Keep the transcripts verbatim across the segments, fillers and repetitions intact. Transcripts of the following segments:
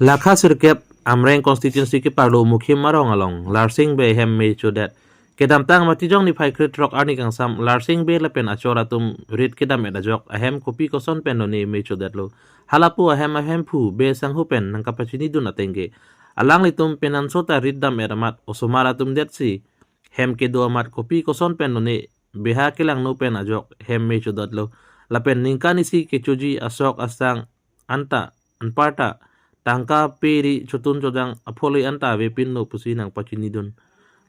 Lakha sirkep Amreng constituency keparlo Mukhim arong along Larsing Bey hem me chodet. Kedamtang Matijong niphai krethrok arni kangsam Larsing Bey lapen achor atum rit kedam-et ajok ahem kopi koson pen lone me chodetlo. Halapu ahem ahemphu Bey sangho pen nangkapachinidun ateng ke alanglitum penanso ta rit dam-et amat osomar atum detsi hem kedo amat kopi koson pen lone beha kelangno pen ajok hem me chodetlo. Lapen ningkan isi kechoji asok asang anta anparta tangka pe ri chotun chodang aphole anta avepinlo pusi nangpachinidun.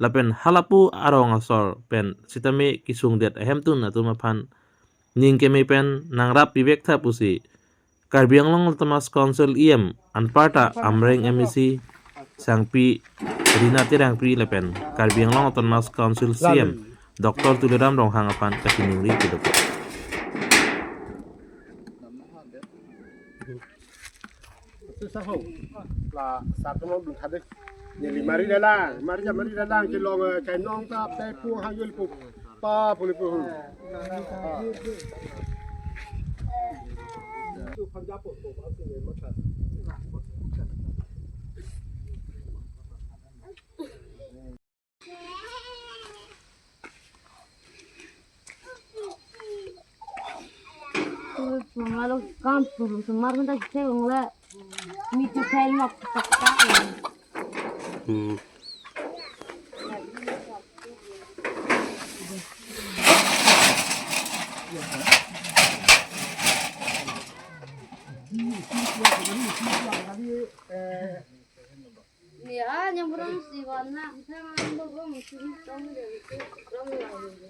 Lapen halapu arong asor pen sitame kesungdet ahemtun atum aphan ning keme pen nangrap pivek tha pusi Karbi Anglong Autonomous Council E M anparta Amreng M A C sangpi Rina Terangpi lapen Karbi Anglong Autonomous Council C M Doctor Tuliram Ronghang aphan kachiningri kedo. Susah ho. La satu mau belum habis. Neli mari dalang, mari ja mari dalang kelong, eh, kainong ta pe pu ha yul pu. Pa pu li pu. Sumar kam tulu sumar minta cek ngla mitu kain mak tak tak. Hmm. Ya, nyamrong si wana, thang ang bogong si tong de, tong de.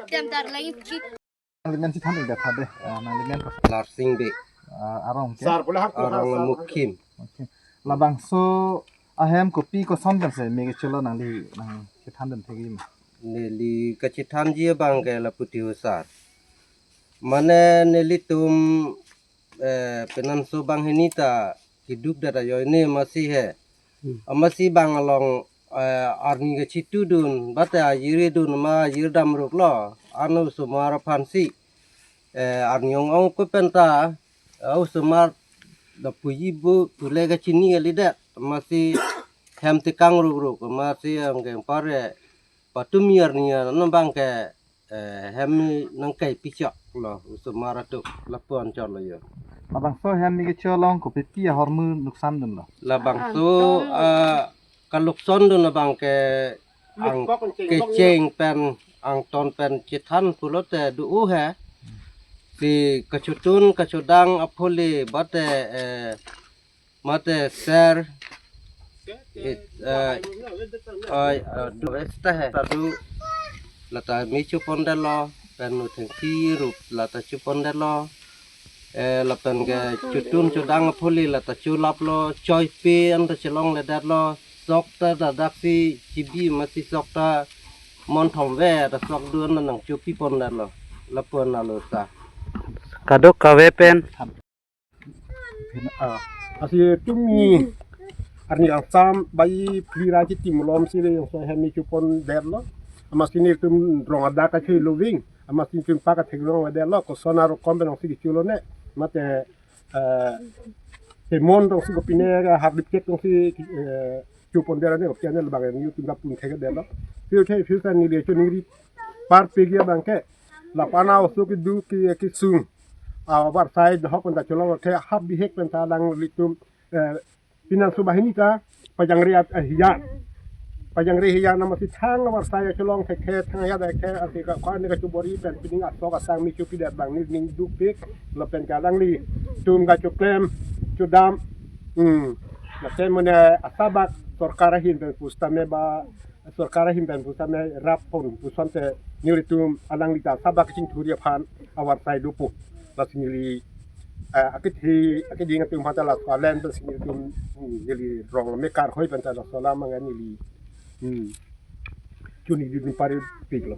Jam tar lagi chip. Nangli men chethan dun det tha de, ah, nangli men pas. Larsing Bey. Ah, arong ke? Sar pula hak tu Arong sar. Mukhim. Okay. Labangso ahem kopi koson pen si me kecholo nangli nangchethan dun thekji ma? Neli kachethanji abang ke lapu ti ho sar. Mane nelitum, eh, penanso banghini ta keduk det ajoine amatsi he. Hmm. Amatsi bang along, eh, arni kachitudun, bate ajir dun ma ajir damruklo, ano osomar aphansi, eh, arni ong-ong pu penta, eh, osomar lapuji pu pule kachini kalidet, amatsi hem tekang rukruk, amatsi angkeng pare, patumi arni ano abang ke, eh, hem nangkai pichok lo, osomar atum lapu-an chotlo jo. Labangso hem me kecho along kopipi ahormu nuksan dunlo? Labangso, Anton. Ah, kalukson dun abang ke ang Lukpok, kecheng, kecheng pen angton pen chethan pulote do-o he. Si kachotun kachodang aphole bate, eh, mate ser, it, eh, ai, eh, do esta he, ta do, lata me chopondetlo, pen nu thengpi rup lata chopondetlo, eh, lapen kechotun chodang aphole lata cholaplo, choipe anta chelongledetlo, sok ta dadaksi chibi amatsi sok ta monthom ve ta sok dun nangchopipondetlo, lapu-an alo sa. Kadokave pen. Ah, lasi tumi arni kangsam bai phli ra chitim malom si le jongsi hem me chopondetlo. Amatsi nelitum rong adak kachoi loving. Amatsi nelitum pa katheklong detlo. Koson arokom pen jongsi kecholo ne. Mate, eh, temon jongsi kopine ka hak dipchek jongsi, eh, chopondet ne, kopi ane labang nelitum kapun thekdetlo. Phir the, phir sa neli choningri parpegi abang ke. Lapu-an oso kedo ke, kesung. Ah, varsai dohok pen ta cholong the hap bihek pen ta alanglitum, eh, penanso banghini ta pajangre at, eh, hijan. Pajangre hijan amatsi thang varsai cholong thekhe thang ya thekhe ati ka kwan ka chubori pen pining asok asang me chopidet abang neli ning dukpik lapen ke alanglitum kachoklem chodam. Hmm. Mate mane asabak sorkar ahin pen pusitame ba sorkar ahin pen pusitame rap pon pusonte nelitum alangli ta asabak kachingthurji aphan avarsai dopo. Lasi neli, eh, akethe akeding atum aphan ta laso alen pensi nelitum, hmm, neli rong mekar hoi pen ta laso alam angan neli, hmm, chuniji dun paripiklo.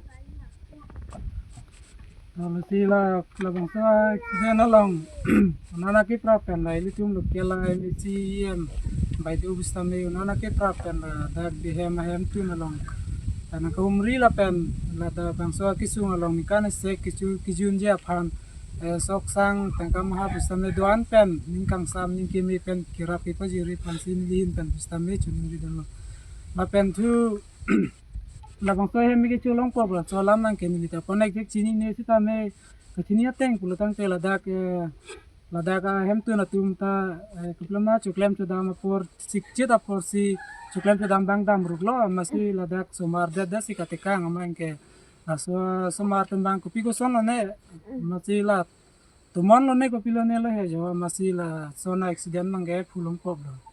Lasi la labangso accident along nana kiprap pen la ilitum local MAC EM Baidu pusitame nana kiprap pen ladak Dihem ahemtun along nangkahumri lapen ladak bangso akesung along ningkan isi kecho kejunji aphan, eh, sok sang tangka maha pusitame do-an pen ning kangsam ning keme pen kerap kepajirji aphansi neli ahin pen pusitame choningri dunlo. Lapen thu labangso ahem kecho longpo laso alam nangke neli ta pon exact chinine sitame kachini ateng pulo tangte ladak, eh, ladak ahemtun atum ta, eh, keplema choklem chodam apor sikchit aporsi choklem chodam abang damruklo, amatsi ladak somar det det si katekang amat ke laso somar atum abang kopi kosonlo ne, amatsi la tomonlo ne kopilo ne lo he jo amatsi lason accident abang ke phu longpoklo.